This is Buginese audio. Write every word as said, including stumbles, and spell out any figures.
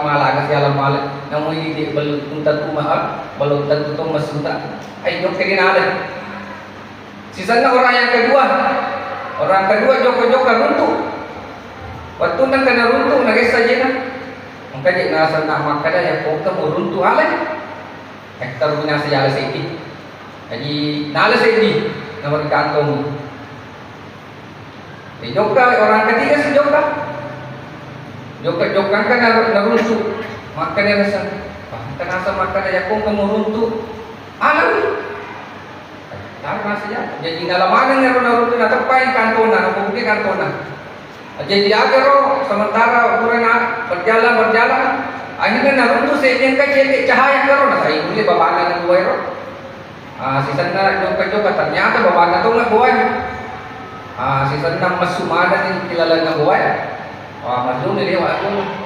Malaga sialang male, namu ini di belum tentu ma-, belum tentu to messuta. Ai, jokka di nale. Sisenna orang yang kedua, orang kedua jokka-jokka runtu. Wettunna engka naruntu, nagessa jena. Engka je naseng na makkeda, "Ya, pokka muruntu ale." Eh, terus nasa jala seddi. Jadi, nala seddi, nomor kantong. Eh, jokka, orang ketiga si jokka. Jokka, jokka kan nar-, naruntu. Makkeda naseng, "Wah, engka naseng makkeda, ya, pokka muruntu." Alami. Taro nasi ya. Jadi nala maneng ero naruntu, nateppai kantona, napobuke kantona. Jadi agaro sementara purana berjalan, berjalan, akhirnya naruntu seddi engka cedde cahaya karo, nasai mulle babanna na buai ro. Ah, sisenna jokka-jokka, ternyata babanna tonga buai. Ah, sisenna messu maneng ni kilalenna buai. Ah, malluni lewat kono.